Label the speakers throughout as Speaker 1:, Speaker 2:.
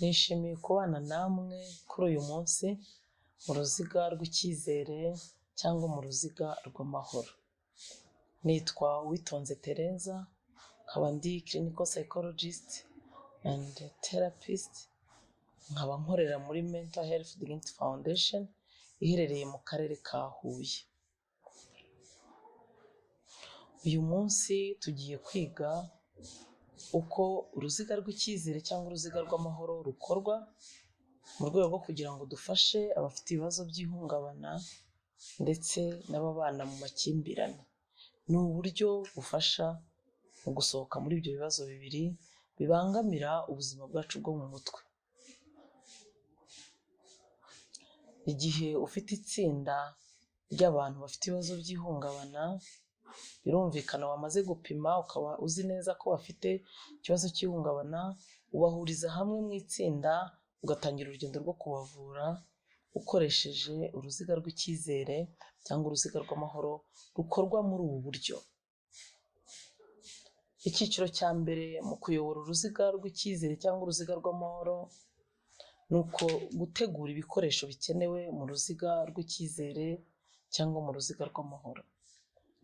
Speaker 1: Nishimiye kubana namwe kuri uyu munsi mu ruziga rw'icyizere cyangwa mu ruziga rw'amahoro. Nitwa Uwitonze Tereza, nkaba ndi clinical psychologist and therapist, nkaba nkorera muri Mental Health Dignity Foundation iherereye mu karere ka Huye. Uyu munsi tugiye kwiga uko uruziga rw'icyizere cyangwa uruziga rw'amahoro rukorwa, mu rwego rwo kugira ngo dufashe abafite ibibazo by'ihungabana ndetse n'ababana mu makimbirane. Ni uburyo bufasha mu gusohoka muri ibyo bibazo bibiri bibangamira ubuzima bwacu bwo mu mutwe. Igihe ufite itsinda ry'abantu bafite ibibazo by'ihungabana, birumvikana wamaze gupima ukaba uzi neza ko bafite ikibazo cy'ihungabana, ubahuriza hamwe mu itsinda ugatangira urugendo rwo kubavura ukoresheje uruziga rw'icyizere cyangwa uruziga rw'amahoro rukorwa muri ubu buryo. Icyiciro cya mbere mu kuyobora uruziga rw'icyizere cyangwa uruziga rw'amahoro ni uko gutegura ibikoresho bikenewe mu ruziga rw'icyizere cyangwa mu ruziga rw'amahoro.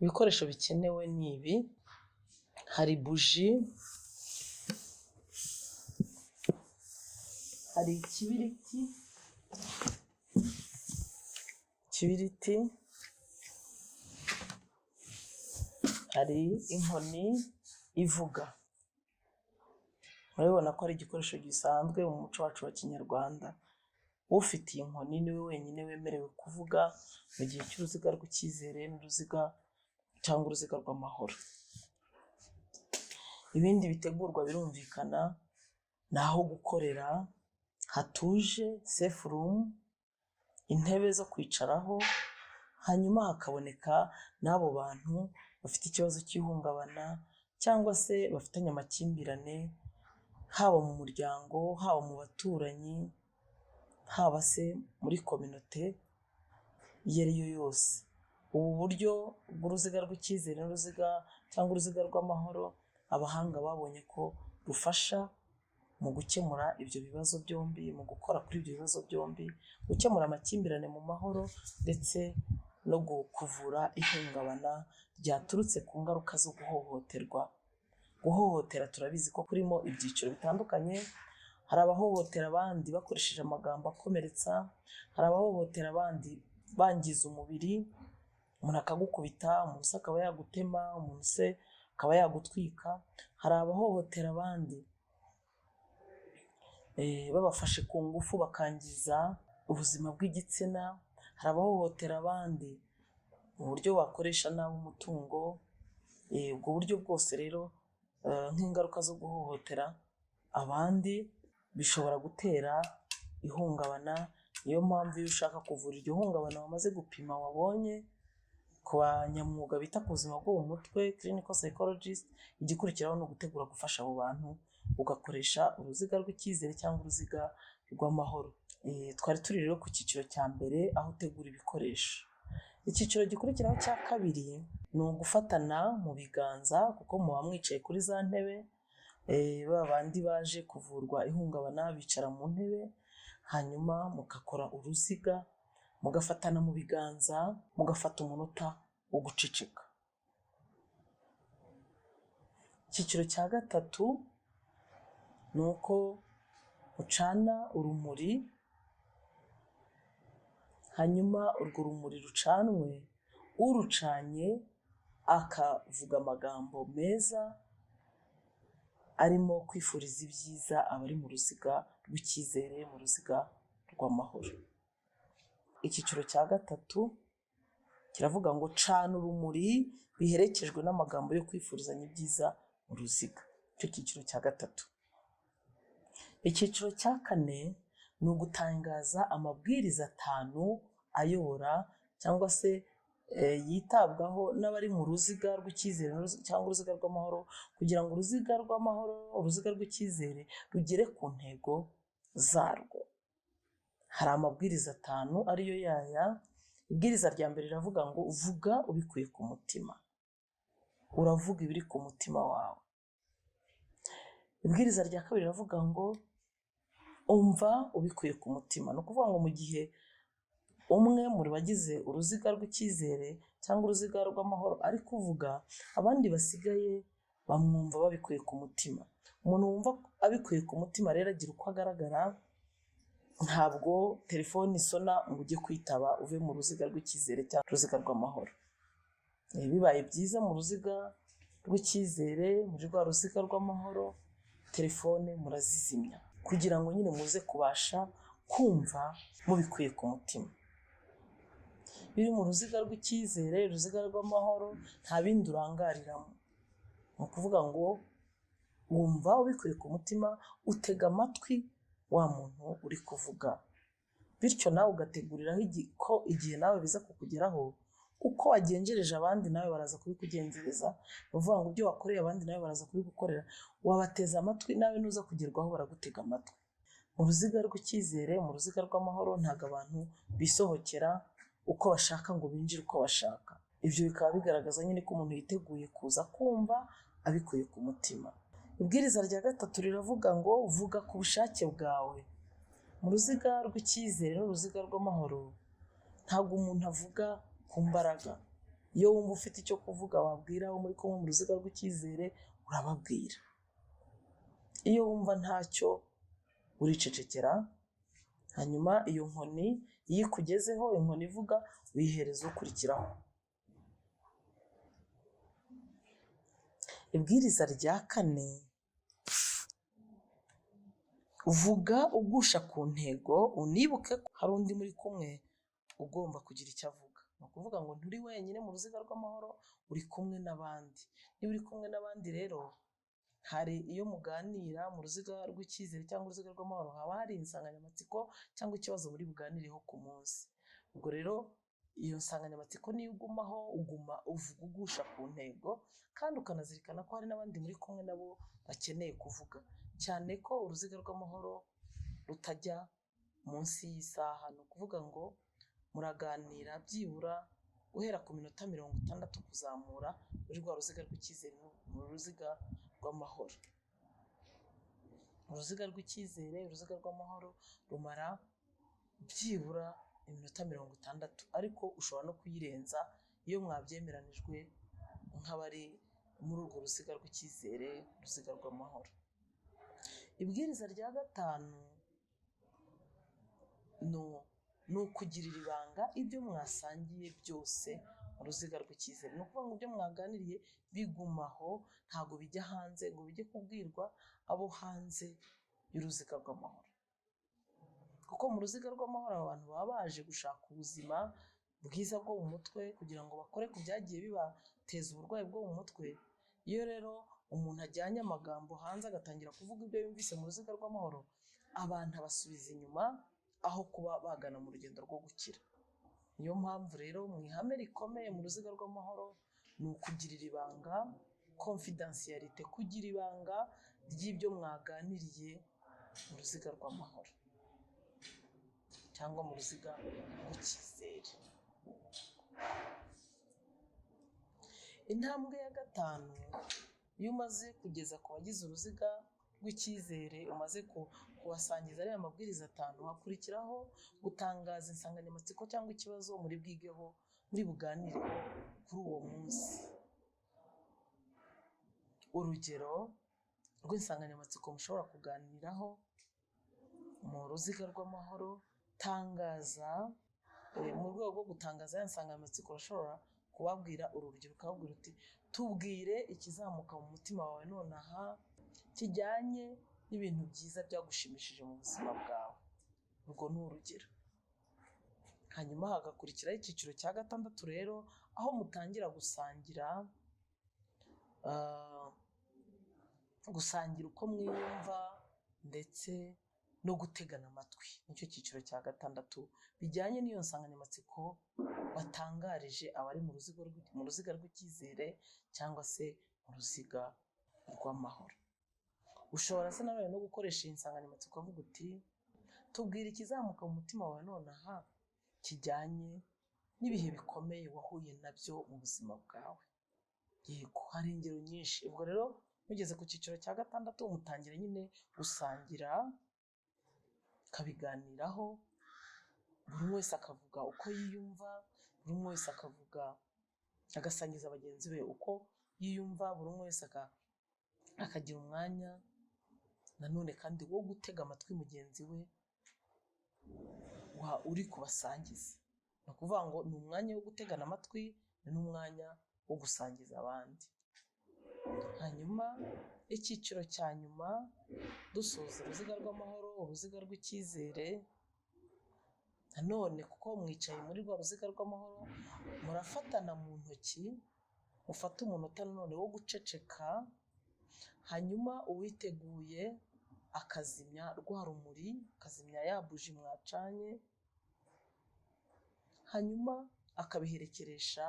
Speaker 1: Ibikoresho bikenewe ni ibi: hari buji, hari ikibiriti, hari inkoni ivuga. Murabibona ko ari igikoresho gisanzwe mu muco wacu wa kinyarwanda. Ufite iyi nkoni niwe wenyine wemerewe kuvuga mu gihe cy'uruziga rw'icyizere n'uruziga cyangwa uruziga rw'amahoro. Ibindi bitegurwa birumvikana ni aho gukorera hatuje, safe room, intebe zo kwicaraho, hanyuma hakaboneka n'abo bantu bafite ikibazo cy'ihungabana cyangwa se bafitanye amakimbirane, haba mu muryango, haba mu baturanyi, haba se muri kominote iyo ari yo yose. Ubu buryo bw'uruziga rw'icyizere n'uruziga cyangwa uruziga rw'amahoro, abahanga babonye ko rufasha mu gukemura ibyo bibazo byombi, mu gukora kuri ibyo bibazo byombi, gukemura amakimbirane mu mahoro ndetse no kuvura ihungabana ryaturutse ku ngaruka zo guhohoterwa. Guhohotera turabizi ko kurimo ibyiciro bitandukanye, hari abahohotera abandi bakoresheje amagambo akomeretsa, hari abahohotera abandi bangiza umubiri, umuntu akagukubita, umuntu se akaba yagutema, umuntu se akaba yagutwika, hari abahohotera abandi babafashe ku ngufu bakangiza ubuzima bw'igitsina, hari abahohotera abandi mu buryo bakoresha nabi umutungo, ubwo buryo bwose rero nk'ingaruka zo guhohotera abandi bishobora gutera ihungabana. Niyo mpamvu iyo ushaka kuvura iryo hungabana wamaze gupima wabonye ku banyamwuga bita ku buzima bwo mu mutwe, clinical psychologist, igikurikiraho ni ugutegura gufasha abo bantu, ugakoresha uruziga rw'icyizere cyangwa uruziga rw'amahoro. Twari turi rero ku cyiciro cya mbere aho utegura ibikoresho. Icyiciro gikurikiraho cya kabiri ni ugufatana mu biganza, kuko muba mwicaye kuri za ntebe, ba bandi baje kuvurwa ihungabana bicara mu ntebe, hanyuma mugakora uruziga, mugafatana mu biganza, mugafata umunota wo guceceka. Icyiciro cya gatatu ni uko ucana urumuri, hanyuma urwo rumuri rucanwe, urucanye akavuga amagambo meza arimo kwifuriza ibyiza abari mu ruziga rw'icyizere, mu ruziga rw'amahoro. Icyiciro cya gatatu kiravuga ngo cana urumuri biherekejwe n'amagambo yo kwifurizanya ibyiza mu ruziga. Icyo cyiciro cya gatatu. Icyiciro cya kane ni ugutangaza amabwiriza 5 ayobora cyangwa se yitabwaho n'abari mu ruziga rw'icyizere cyangwa uruziga rw'amahoro, kugira ngo uruziga rw'amahoro, uruziga rw'icyizere rugere ku ntego zarwo. Hari amabwiriza 5 ariyo yaya. Ibwiriza rya mbere riravuga ngo vuga ubikuye ku mutima. Uravuga ibiri ku mutima wawe. Ibwiriza rya kabiri riravuga ngo Umva ubikuye ku mutima. Ni ukuvuga ngo mu gihe umwe mu bagize uruziga rw'icyizere cyangwa uruziga rw'amahoro ari kuvuga, abandi basigaye bamwumva babikuye ku mutima. Umuntu wumva abikuye ku mutima rero agira uko agaragara. Ntabwo telefone isona ngo ujye kwitaba uve mu ruziga rw'icyizere cyangwa uruziga rw'amahoro. Bibaye byiza mu ruziga rw'icyizere, muri rwa ruziga rw'amahoro, telefone murazizimya kugira ngo nyine muze kubasha kumva mubikuye ku mutima. Biri mu ruziga rw'icyizere, uruziga rw'amahoro, nta bindi urangariramo. Ni ukuvuga ngo wumva ubikuye ku mutima, utega amatwi wa muntu uri kuvuga, bityo nawe ugateguriraho ko igihe nawe biza kukugeraho, uko wagenjereje abandi nawe baraza kubikugenzereza. Ni ukuvuga ngo ibyo wakoreye abandi nawe baraza kubigukorera. Wabateze amatwi, nawe nuza kugerwaho baragutega amatwi. Mu ruziga rw'icyizere, mu ruziga rw'amahoro, ntabwo abantu bisohokera uko bashaka ngo binjire uko bashaka. Ibyo bikaba bigaragaza nyine ko umuntu yiteguye kuza kumva abikuye ku mutima. Ibwiriza rya gatatu riravuga ngo vuga ku bushake bwawe. Mu ruziga rw'icyizere n'uruziga rw'amahoro ntabwo umuntu avuga ku mbaraga. Iyo wumva ufite icyo kuvuga wabwira abo muri kumwe mu ruziga rw'icyizere, urababwira. Iyo wumva ntacyo, uricecekera. Hanyuma iyo nkoni iyo ikugezeho, inkoni ivuga, uyihereza ukurikiraho. Ibwiriza rya kane: vuga ugusha ku ntego, unibuke ko hari undi muri kumwe ugomba kugira icyo avuga. Ni ukuvuga ngo nturi wenyine mu ruziga rw'amahoro, uri kumwe n'abandi. Niba uri kumwe n'abandi rero, hari iyo muganira mu ruziga rw'icyizere cyangwa uruziga rw'amahoro, haba hari insanganyamatsiko cyangwa ikibazo muri buganireho ku munsi. Ubwo rero iyo nsanganyamatsiko niyo ugumaho, uguma uvuga ugusha ku ntego, kandi ukanazirikana ko hari n'abandi muri kumwe nabo bakeneye kuvuga, cyane ko uruziga rw'amahoro rutajya munsi y'isaha. Ni ukuvuga ngo muraganira byibura guhera ku minota 60 kuzamura muri rwa ruziga rw'icyizere, mu ruziga rw'amahoro. Uruziga rw'icyizere, uruziga rw'amahoro rumara byibura iminota 60, ariko ushobora no kuyirenza iyo mwabyemeranijwe nk'abari muri urwo ruziga rw'icyizere, uruziga rw'amahoro. Ibwiriza rya gatanu ni ukugirira ibanga ibyo mwasangiye byose mu ruziga rw'icyizere. Ni ukuvuga ngo ibyo mwaganiriye bigumaho, ntabwo bijya hanze ngo bijye kubwirwa abo hanze y'uruziga rw'amahoro, kuko mu ruziga rw'amahoro abantu baba baje gushaka ubuzima bwiza bwo mu mutwe kugira ngo bakore ku byagiye bibateza uburwayi bwo mu mutwe. Iyo rero umuntu ajyanye amagambo hanze agatangira kuvuga ibyo yumvise mu ruziga rw'amahoro, abantu abasubiza inyuma aho kuba bagana mu rugendo rwo gukira. Niyo mpamvu rero mu ihame rikomeye mu ruziga rw'amahoro ni ukugirira ibanga, confidentiality, kugira ibanga ry'ibyo mwaganiriye mu ruziga rw'amahoro cyangwa mu ruziga rw'icyizere. Intambwe ya gatanu, iyo umaze kugeza ku bagize uruziga rw'icyizere, umaze kubasangiza ariya mabwiriza atanu, hakurikiraho gutangaza insanganyamatsiko cyangwa ikibazo muri bwigeho, muri buganireho kuri uwo munsi. Urugero rw'insanganyamatsiko mushobora kuganiraho mu ruziga rw'amahoro: tangaza. Mu rwego rwo gutangaza ya nsanganyamatsiko, urashobora kubabwira uru rugero, ukababwira uti: "Tubwire ikizamuka mu mutima wawe nonaha kijyanye n'ibintu byiza byagushimishije mu buzima bwawe." Urwo ni urugero. Hanyuma hagakurikiraho icyiciro cya gatandatu rero, aho mutangira gusangira uko mwiyumva ndetse no gutegana amatwi. Nicyo cyiciro cya gatandatu bijyanye n'iyo nsanganyamatsiko batangarije abari mu ruziga rw'icyizere cyangwa se mu ruziga rw'amahoro. Ushobora se nanone no gukoresha iyi nsanganyamatsiko uvuga uti: "Tubwire ikizamuka mu mutima wawe nonaha kijyanye n'ibihe bikomeye wahuye nabyo mu buzima bwawe." Yego, hari ingero nyinshi. Ubwo rero mugeze ku cyiciro cya gatandatu, mutangira nyine gusangira. Mukabiganiraho, buri umwe wese akavuga uko yiyumva, buri umwe wese akavuga, agasangiza bagenzi be uko yiyumva, buri umwe wese akagira umwanya nanone kandi wo gutega amatwi mugenzi we wa uri kubasangiza. Ni ukuvuga ngo ni umwanya wo gutegana amatwi, ni n'umwanya wo gusangiza abandi. Hanyuma icyiciro cya nyuma, dusoza uruziga rw'amahoro, uruziga rw'icyizere, nanone kuko mwicaye muri rwa ruziga rw'amahoro, murafatana mu ntoki, mufate umunota nanone wo guceceka, hanyuma uwiteguye akazimya rwa rumuri, akazimya ya buji mwacanye, hanyuma akabiherekeresha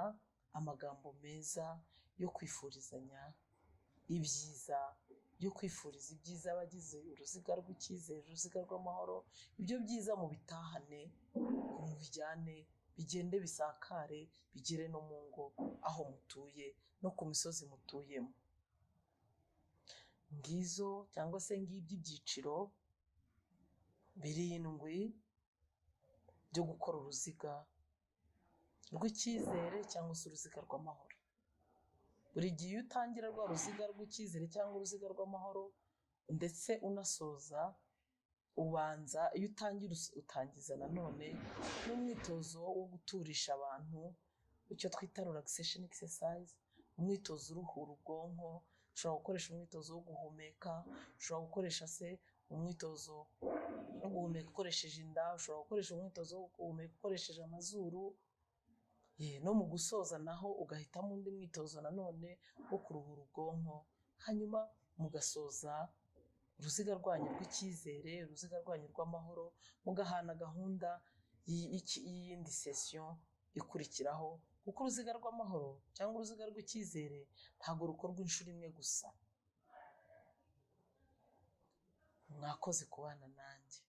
Speaker 1: amagambo meza yo kwifurizanya ibyiza, yo kwifuriza ibyiza abagize uruziga rw'icyizere, uruziga rw'amahoro. Ibyo byiza mubitahane, mubijyane, bigende bisakare, bigere no mu ngo aho mutuye no ku misozi mutuyemo. Ngizo cyangwa se ngibyo ibyiciro 7 byo gukora uruziga rw'icyizere cyangwa se uruziga rw'amahoro. Buri gihe iyo utangira rwa ruziga rw'icyizere cyangwa uruziga rw'amahoro ndetse unasoza, ubanza iyo utangira utangiza nanone n'umwitozo wo guturisha abantu, icyo twita relaxation exercise, umwitozo uruhura ubwonko. Ushobora gukoresha umwitozo wo guhumeka, ushobora gukoresha se umwitozo wo guhumeka ukoresheje inda, ushobora gukoresha umwitozo wo guhumeka ukoresheje amazuru. No mu gusoza naho ugahitamo undi mwitozo nanone wo kuruhura ubwonko, hanyuma mugasoza uruziga rwanyu rw'icyizere, uruziga rwanyu rw'amahoro, mugahana gahunda y'iyindi session ikurikiraho, kuko uruziga rw'amahoro cyangwa uruziga rw'icyizere ntabwo rukorwa inshuro imwe gusa. Mwakoze kubana nanjye.